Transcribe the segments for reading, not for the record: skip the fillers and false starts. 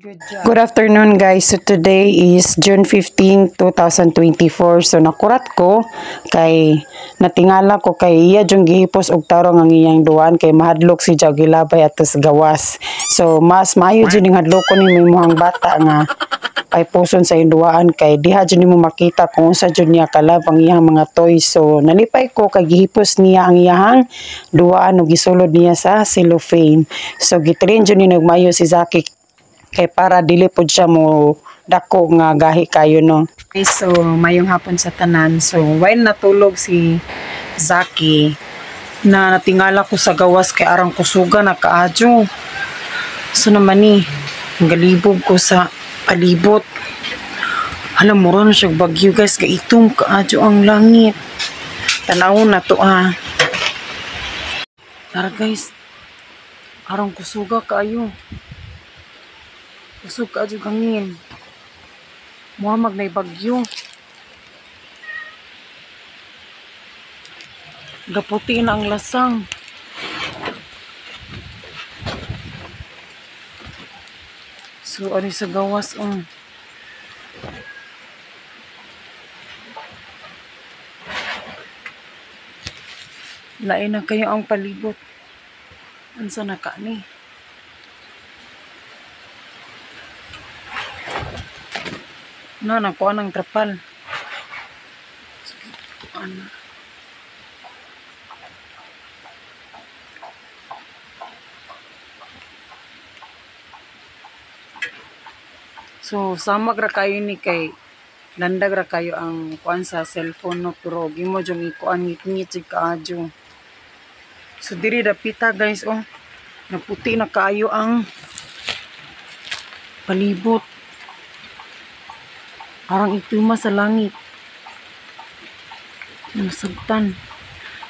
Good job. Good afternoon, guys. So today is June 15, 2024. So nakurat ko kay natingala ko kay iya jung gihipos og tarong ang iyang duwan kay mahadlok si Jaw gilabay at sa gawas. So mas maayo jud ning hadlokon nimo imong bata nga ay puson sa iyang duwaan kay diha jud nimo makita kung unsa jud niya kalab ang iyang mga toys. So nalipay ko kay gihipos niya ang iyang duwaan ug gisulod niya sa cellophane. So gitrain jud ni nagmayo si Zaki kay para dili pod siya mo dako nga gahi kayo, no. Okay, so mayong hapon sa tanan. So while natulog si Zaki, na natingala ko sa gawas kay arang kusuga na kaadyo. So naman ni, galibog ko sa palibot. Alam mo ron siya bagyo, guys, kay itom kaadyo ang langit. Tanawon na to ha. Tara, guys, arang kusuga kaayo. Kusog kaadyo hangin. Muhamag na bagyo. Gaputi na ang lasang. So, ano sa gawas, oh. Lain na kayo ang palibot. Ansa na ka ni? Na, nakuha ng trapal. Ano? So, samag ra kayo ni kay landag ra kayo ang kuan sa cellphone, no, pero gimo jung ikuan ngit-ngit jud kaadyo. So diri dapita, guys, oh. Naputi na kaayo ang palibot. Arang ituma sa langit. Nasabtan.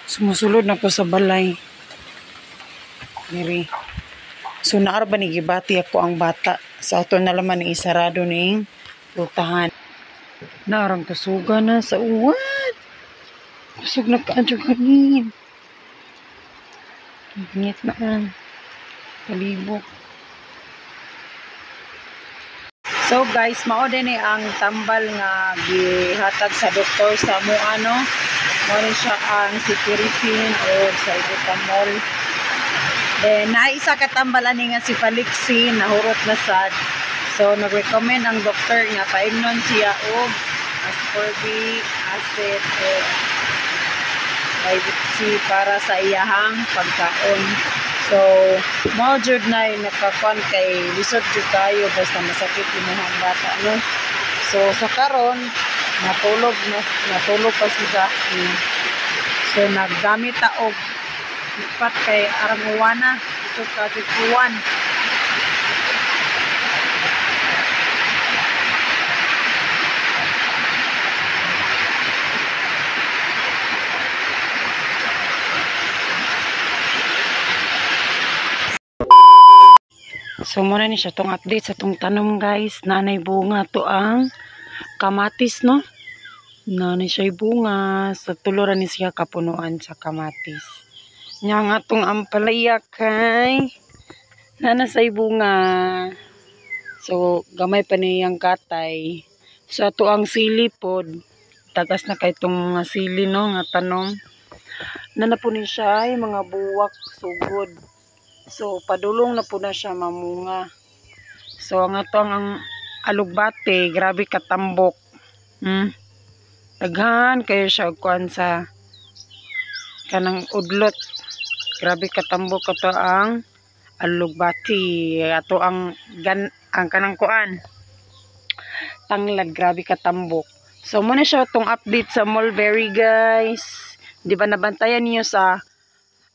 Sumusulod na ko sa balay. Diri. So naar ba ni gibati ako ang bata. Sa ato na laman ni isarado ning pultahan. Naarang kasuga na sa uwan. Kusog na kaadyo hangin. Ngit na ang palibot. So guys, mao din ni ang tambal nga gihatag sa doktor sa mua, no. Mao ni siya ang cetirizine o salbutamol. Then naisa ka tambal ani nga si Falixin, nahurot na sad. So nag-recommend ang doktor nga paimnon siya og ascorbic acid o vitamin C para sa iyahang pagkaon. So, mao jud na nakakuan kay lisod jud kayo basta masakit imong bata, no. So sa karon natulog na, natulog pa si Zaki. So naggamit ta og ispat kay arang uwana, lisod ka jud uwan. So muna ni siya tong update sa tong tanom, guys. Nanay bunga to ang kamatis, no. Nanay siya bunga. Sa tuluran ni siya kapunuan sa kamatis. Nya nga tong ampalaya kay nana say bunga. So gamay pa niyang katay. So ato ang sili pod. Tagas na kay tong mga sili, no, nga tanom. Nana po ni siya ay mga buwak sugod. So padulong na po na siya mamunga. So ang ato ang alugbate, grabe katambok. Daghan kayo siya og kuan sa kanang udlot. Grabe katambok ato ang alugbate. Ato ang gan ang kanang kuan. Tanglad, grabe katambok. So muna siya tong update sa mulberry, guys. Di ba nabantayan niyo sa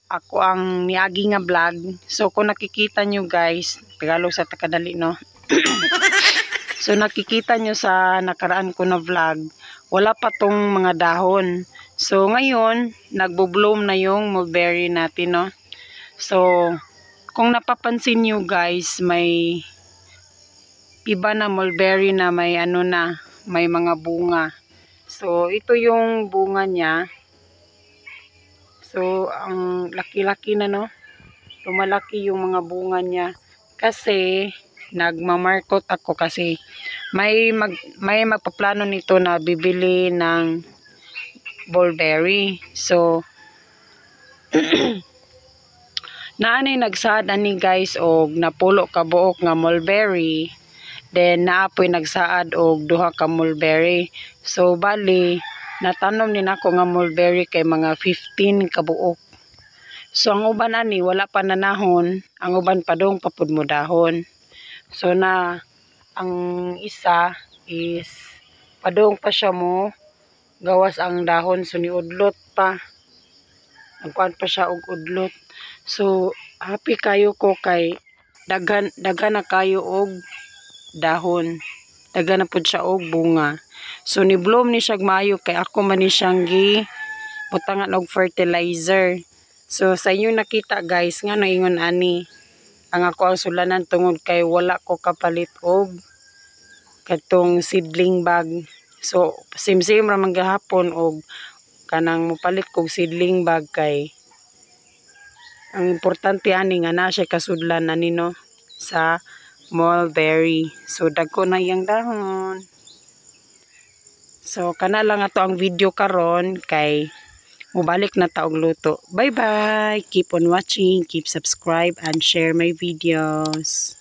ako ang niagi nga vlog. So kung nakikita nyo, guys, Tagalog sa takadali, no. So nakikita nyo sa nakaraan ko na vlog, wala pa tong mga dahon. So ngayon, nagbo-bloom na yung mulberry natin, no. So kung napapansin nyo, guys, may iba na mulberry na may ano na, may mga bunga. So ito yung bunga niya. So, ang laki-laki na, no? Lumalaki yung mga bunga niya. Kasi, Nagmamarkot ako kasi may magpaplano nito na bibili ng mulberry. So naanay nagsaad ani, guys, og napulo ka buok nga mulberry. Then naa poy nagsaad og duha ka mulberry. So bali natanom ni nako nga mulberry kay mga 15 ka buok. So ang uban ani wala pa nanahon, ang uban padung pa pud mo dahon. So na ang isa is padung pa siya mo gawas ang dahon, so niudlot pa. Nagkuan pa siya og udlot. So happy kayo ko kay daghan daghan na kayo og dahon. Daghan na pud siya og bunga. So ni bloom ni siya maayo kay ako man ni siyang gi butangan og fertilizer. So sa inyong nakita, guys, nga naingon ani ang ako ang sulanan tungod kay wala ko kapalit og katong seedling bag. So same same ra man gihapon og kanang mopalit kog seedling bag kay ang importante ani nga naa siya kasudlan ani, no, sa mulberry. So dagko na iyang dahon. So kana lang ato ang video karon kay mubalik na ta og luto. Bye bye. Keep on watching, keep subscribe and share my videos.